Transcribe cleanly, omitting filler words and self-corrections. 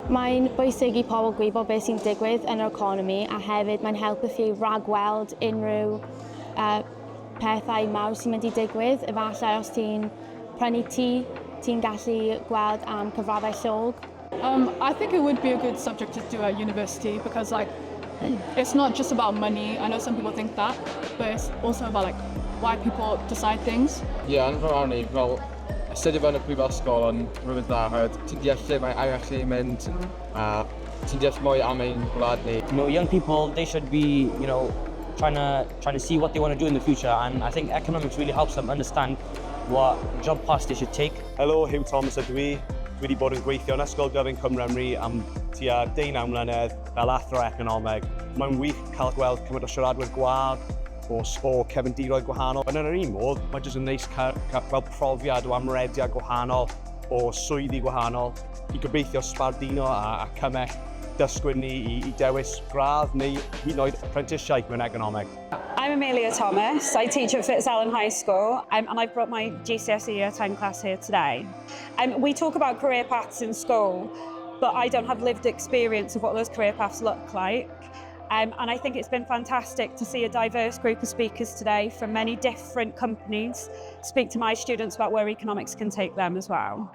Mae'n bwysig i pobl gwybod beth sy'n digwydd yn yr economi a hefyd mae'n helpu chi ragweld unrhyw pethau mawr sy'n mynd i digwydd. Efallai os ti'n prynu tŷ, ti'n gallu gweld am cyfraddau llog. I think it would be a good subject to do at university because, like, it's not just about money. I know some people think that, but it's also about, like, why people decide things. Ie, yeah, yn fy marn i, fel astudio fe yn y prifysgol yn rhywbeth dda, oherwydd ti'n deall lle mae arian chi'n mynd a ti'n deall mwy am ein gwlad ni. Young people, they should be trying to see what they want to do in the future, and I think economics really helps them understand what job paths they should take. Helo, Hugh Thomas ydw i. Dwi wedi bod yn gweithio yn Ysgol Gyfun Cwm Rhymni am tua 19 mlynedd fel athro economeg. Mae'n wych cael gweld cymaint o siaradwyr gwadd o cefndiroedd gwahanol. Ond yn yr un modd, mae jyst yn neis cael gweld profiad o amrediad gwahanol, o swyddi gwahanol, i gobeithio sbarduno a cymell dysgwyr ni i dewis gradd neu hyd yn oed apprenticeship mewn economeg. I'm Amelia Thomas. I teach at Fitzalan High School and I've brought my GCSE Year 10 class here today. We talk about career paths in school, but I don't have lived experience of what those career paths look like. And I think it's been fantastic to see a diverse group of speakers today from many different companies speak to my students about where economics can take them as well.